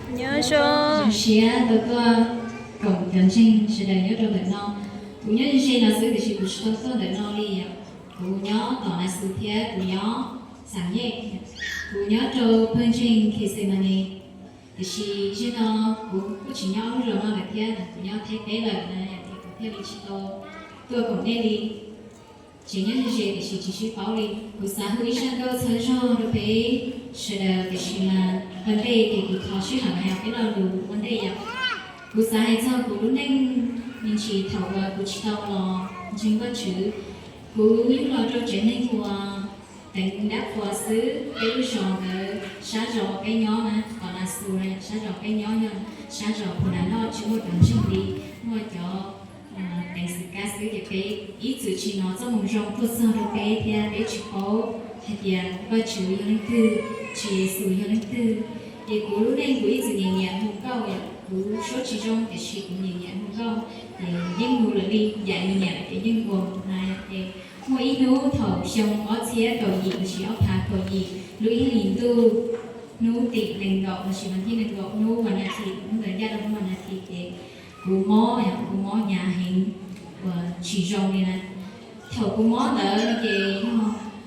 Nyob zoo. Zoo siab tau tuaj koom cov ntseeg sawv daws nyob rau ntawm no. Kuv nyob ze ze no xwb tiam sis kuv tsis tau tuaj ntawm no li os. Kuv nyob tom Nas Xus thiab kuv nyob Xam Nyej, kuv nyob rau pawg ntseeg Khexemanes. Tiam sis zaum no kuv kuj tsis nyob lub zos no lawm thiab, kuv nyob Thaib teb lawm na, ces kuv thiaj li tsis tau tuaj koom nej li. Tseem nyob ze ze tiam sis tsis sib paub li. Kuv xav hu ib zaj nkauj txhawb zog rau peb sawv daws tiam sis mas ua ntej ces kuv thov sij hawm hais peb lo lus ua ntej yom. Kuv xav hais txog kuv lub neej me ntsis thaum uas kuv tsis tau los ntseeg Vajtswv. Kuv yug los rau tsev neeg uas teev dab qhuas xwb. Peb lub zos ntawd sab zos peb nyob na, tom Nas Xus na, sab zos peb nyob yog sab zos Phu Nas Noj, tsis muaj cov ntseeg li, muaj cov teev xwm kab xwb. Ces peb ib txwm tsis hnov txoj moo zoo tuaj txog rau peb thiab peb tsis paub hais tias Vajtswv yog leej twg, Tswv Yexus yog leej twg. Ces kuv lub neej kuv ib txwm nyiam nyiam hu nkauj, kuv suab tsis zoo tiam sis kuv nyiam nyiam hu nkauj, ces yeej hu lawm li, yam nyiam ces yeej ua na. Ces muaj ib hnub thaum xyoo ob txhiab kaum yim los sis ob phav kaum yim lub ib hlis ntuj, hnub tim nees nkaum los sis vas thib nees nkaum, hnub vas na thi, hnub ntawd ncaj rau hnub vas na thi ces kuv mob, kuv mob hnyav heev uas tsis zoo li na. Thaum kuv mob ntawd ces yog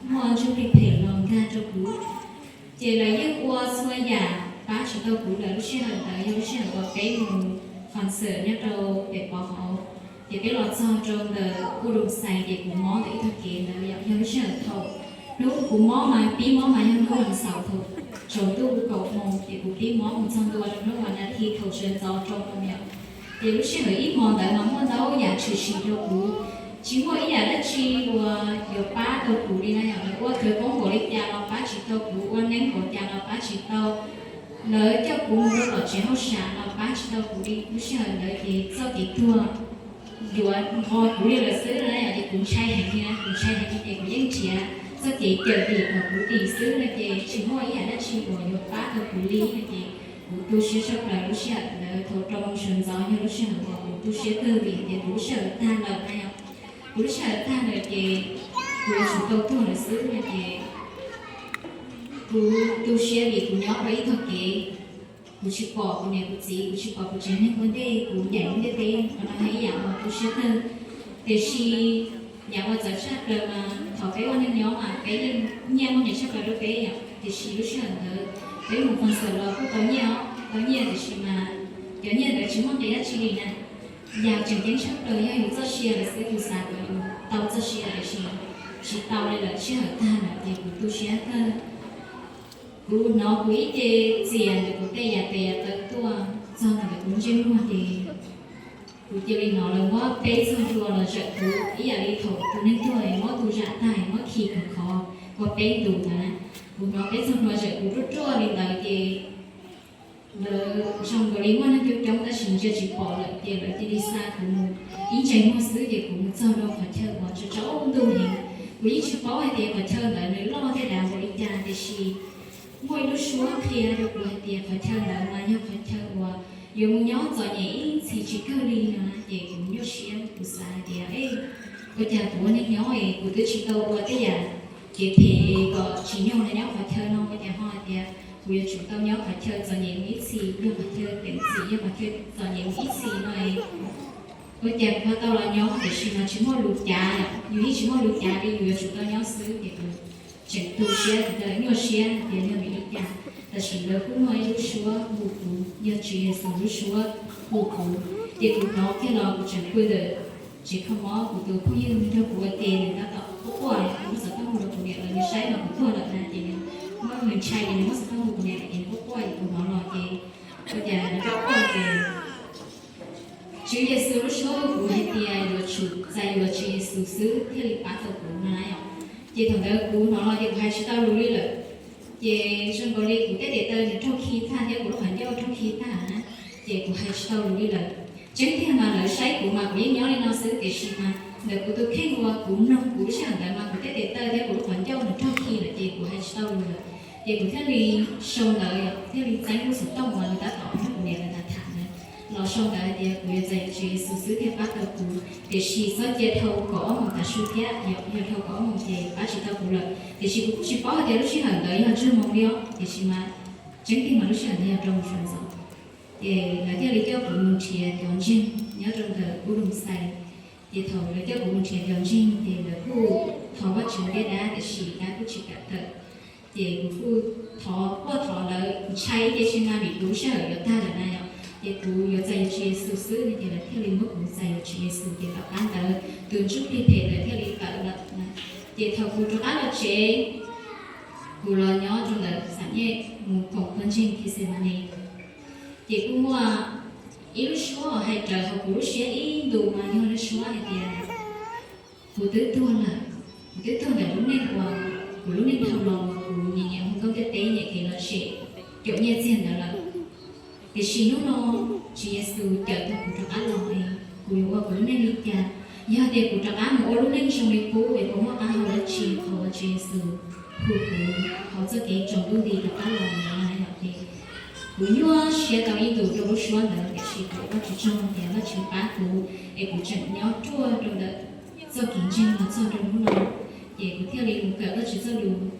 muaj ntsuj plig phem los nkag rau kuv, ces lawv yeej ua txhua yam pab tsis tau kuv lawm. Lub sij hawm ntawd yog lub sij hawm uas peb mus concert nyob rau pem Pov Hauv, ces peb los txog rau ntawm Kuj Doo Xais ces kuv mob ntawm ib tog kev ntawd yom. Yog lub sij hawm thaum hnub kuv mob mas pib mob mas yog hnub vas xaum thaum tsaus ntuj kaum moos ces kuv pib mob mus txog ntua rau hnub vas na thi thaum sawv ntxov rau moos yom. Ces lub sij hawm ib hmos ntawd mas muaj ntau yam tshwm sim rau kuv, tsis muaj ib yam dab tsi uas yuav pab tau kuv li na yom. Lawv ua khawv koob npaum li cas los pab tsis tau kuv, ua neeb npaum cas los pab tsis tau. Lawv coj kuv mus rau tom tsev hauj sam los pab tsis tau kuv li. Lub sij hawm ntawd ces txoj kev tuag yuav nqho kuv li lawm xwb na yom. Ces kuv ntshai heev li na, kuv ntshai heev li ces kuv yeej nrhiav txoj kev cawm dim kom kuv dim xwb no ces tsis muaj ib yam dab tsi uas yuav pab tau kuv li no ces kuv tu siab tshaj plaws. Lub sij hawm ntawd thaum rau moos sawv ntxov yog lub sij hawm uas kuv tu siab kawg vim tias kuv lub sij hawm tag lawm na yom. Kuv lub sij hawm tag lawm ces kuv yuav tsum tau tuag lawm xwb no ces kuv tu siab vim kuv nyob rau ib tog kev, kuv tsis pom kuv niam kuv txiv, kuv tsis pom kuv tsev neeg ua ntej, kuv ncaim lub ntiaj teb no yog ib yam uas tu siab kawg. Tiam sis yam uas txawv tshaj plaws mas thaum peb ua neej nyob mas peb yeej nyiaj muaj nqis tshaj plaws rau peb yom. Tiam sis lub sij hawm ntawd peb mus concert los kuj tau nyiaj os, tau nyiaj tiam sis mas cov nyiaj ntawd tsis muaj nqis dab tsi li na. Yam tseem ceeb tshaj plaws yog yus txoj sia lawm xwb, yus xav kom yus tau txoj sia tiam sis tsis tau li lawm, sij hawm tag lawm ces kuv tu siab kawg. Kuv hnov kuv ib ce txias ntawm kuv tej yam tes yam taw tuaj txog ntawm kuv ntsej muag ces kuv cia li hnov lawv muab peb txog ntua los zawm kuv ib yam li thaum tus neeg tuag es muab tus zam tag es muab khi khov khov ua peb ntus ntawd na. Kuv hnov peb txog ntua zawm kuv ruaj ruaj li ntawd ces lawv zoo nkaus li muaj neeg coob coob tab sis ntsia tsis pom lawm ces lawv cia li xa kuv mus ib ntsais muag xwb ces kuv mus txog rau qhov chaw uas tsaus ntuj heev. Kuv yeej tsis paub hais tias qhov chaw ntawd nws loj thiab dav npaum li cas tiam sis muaj ib lub suab qhia rau kuv hais tias qhov chaw ntawd mas yog qhov chaw uas yuav mus nyob txom nyem ib txhis tsis kawg li no na. Ces kuv nyuaj siab, kuv xav hais tias, ua cas kuv ua neej nyob es kuv twb tsis tau ua tej yam kev phem es kom tsim nyog los nyob qhov chaw no, ua cas ho hais tias kuv yuav tsum tau nyob qhov chaw txom nyem mus ib txhis, yog qhov chaw peem txim, yog qhov chaw txom nyem mus ib txhis no es ua cas kuv ho tau los nyob tiam sis mas tsis muaj lus cav, yus yeej tsis muaj lus cav li, yus yuav tsum tau nyob xwb. Ces kuv tseem tu siab, kuv tseem nyuaj siab tias yog vim li cas. Tab sis lawv kuj muaj ib lub suab hu kuv, yog Tswv Yexus lub suab hu kuv, ces kuv hnov kiag los kuv tseem pw ntawm tsev kho mob, kuv tus phooj ywg nrog kuv ua ke nws tab tom quaj quaj, kuv muab xov tooj hu rau kuv niam lawv, nws saib mas kuv tuag lawm na ces nws muab, nws ntshai ces nws muab xov tooj hu kuv niam lawv ces nws quaj quaj ces kuv hnov los ces ua cas nws quaj quaj ces Tswv Yexus lub suab hu kuv hais tias yuav tsum txais yuav Tswv Yexus xwb thiaj li pab tau kuv no na yom. Ces thaum ntawd kuv hnov los ces kuv hais tsis tau lus li lawm. Ces zoo nkaus li kuv tej tes taw nws raug khi tag thiab kuv lub qhov ncauj raug khi tag na, ces kuv hais tsis tau lus li lawm. Tseeb tiag mas lawv saib kuv mas kuv yeej nyob li no xwb tiam sis mas ntawm kuv tus kheej uas kuv mloog kuv lub sij hawm ntawd mas kuv tej tes taw thiab kuv lub qhov ncauj nws raug khi lawm ces kuv hais tsis tau lus lawm. Ces kuv thiaj li sau ntawv, thiaj li txeeb lub xov tooj uas nws tab tom nrog kuv niam lawv tham tham ntawd los sau ntawv hais tias kuv yuav txais Tswv Yexus xwb thiaj pab tau kuv, tiam sis txhob cia dhau kaum ob moos tav su thiab, yog dhau kaum ob moos ces pab tsis tau kuv lawm. Tiam sis kuv kuj tsis paub hais tias lub sij hawm ntawd yog ntsawg moos li os, tiam sis mas tseeb tiag mas lub sij hawm ntawd yog rau moos sawv ntxov. Ces lawv thiaj li coj kuv mus nrhiav cov ntseeg nyob rau ntawm ub Loos Xais. Ces thaum lawv coj kuv mus nrhiav cov ntseeg ces lawv kuj thov Vajtswv thiab dab, tiam sis dab kuj tsis kam tawm. Ces kuv kuj thov quaj thov lawv, kuv ntshai ib ce si mas vim kuv sij hawm yuav tag lawm na yom, ces kuv yuav txais yuav Tswv Yexus xwb no, ces lawv thiaj li muab kuv txais yuav Tswv Yexus. Ces tom qab ntawd tus ntsuj plig phem ntawd thiaj li tawm lawm na. Ces thaum kuv rov qab los tsev, kuv los nyob rau ntawm xam nyej mus koom pawg ntseeg Khexemanes. Ces kuj muaj ib lub suab uas hais raws hauv kuv lub siab ib ntus mas yog lub suab hais tias kuv twb tuag lawm, kuv twb tuag ntawm lub neej uas kuv lub neej dhau los uas kuv nyiam nyiam hu nkauj ntiaj teb, nyiam kev lom zem, caum nyiaj txiag ntawd lawm. Tiam sis hnub no Tswv Yexus cawm tau kuv rov qab los es kuv yuav ua kuv lub neej li cas? Yog tias kuv rov qab mus ua lub neej zoo li qub es puas muaj qab hau dab tsi qhov uas Tswv Yexus hu kuv hauv txoj kev tsaus ntuj nti rov qab los no yom? Ces kuv nyuaj siab tau ib ntus rau lub suab ntawd, tiam sis kuv ua Vajtswv tsaug tias Vajtswv pab kuv es kuv tseem nyob ruaj rau ntawm txoj kev ntseeg los txog rau hnub no. Ces kuv thiaj li mus kawm Vajtswv txoj lus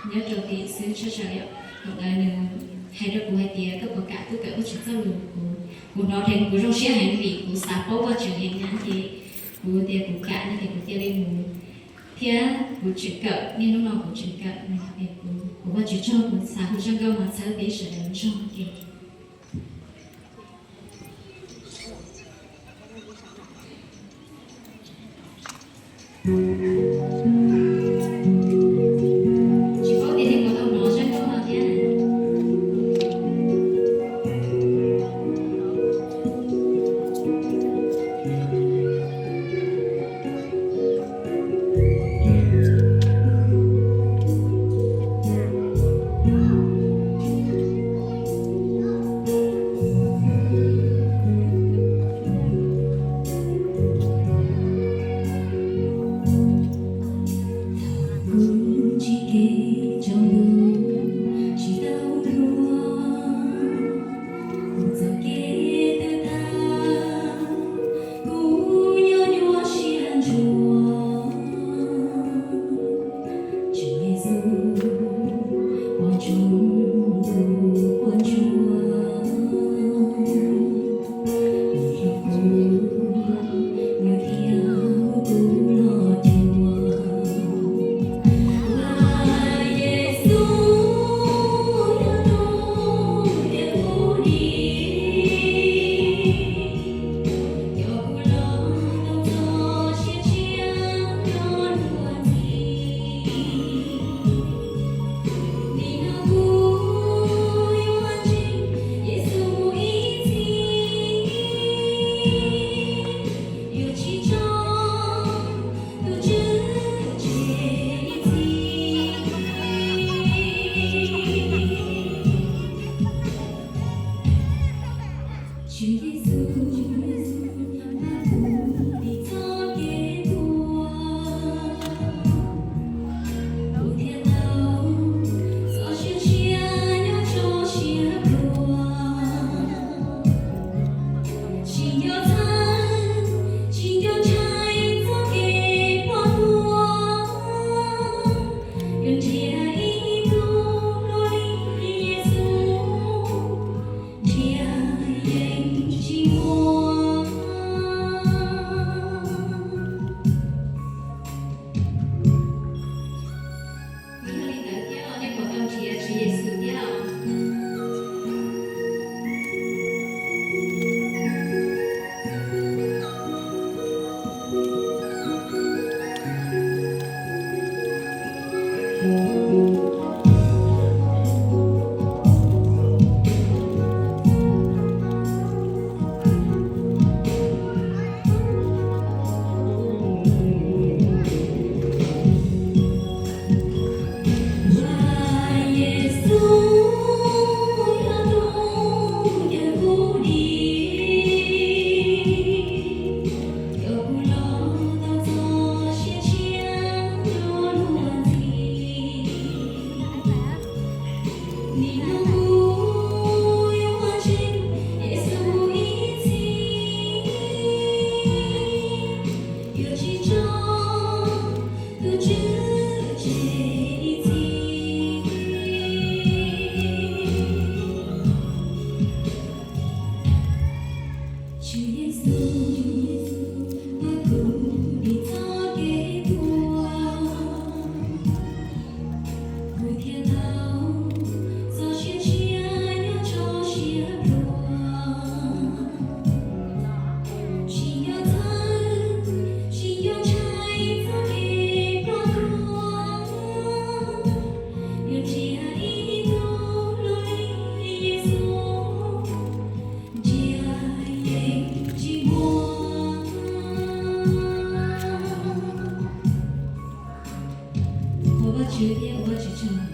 nyob rau tim xwb tshaj tsam yom. Thaum ntawd nws hais rau kuv hais tias koj puas kam tuaj kawm Vajtswv txoj lus? Kuv, kuv hnov dheev kuv zoo siab heev vim kuv xav paub Vajtswv heev na, ces kuv tias kuv kam no ces kuv cia li mus. Thiab kuv tseem kawm, niaj hnub no kuv tseem kawm no, es kuv ua Vajtswv tsaug, kuv xav hu zaj nkauj no txhawb peb sawv daws nrog ke. Tsis paub tias nej puas tau hnov zaj nkauj no thiab. Tswv thiab ua Tswv tsaug.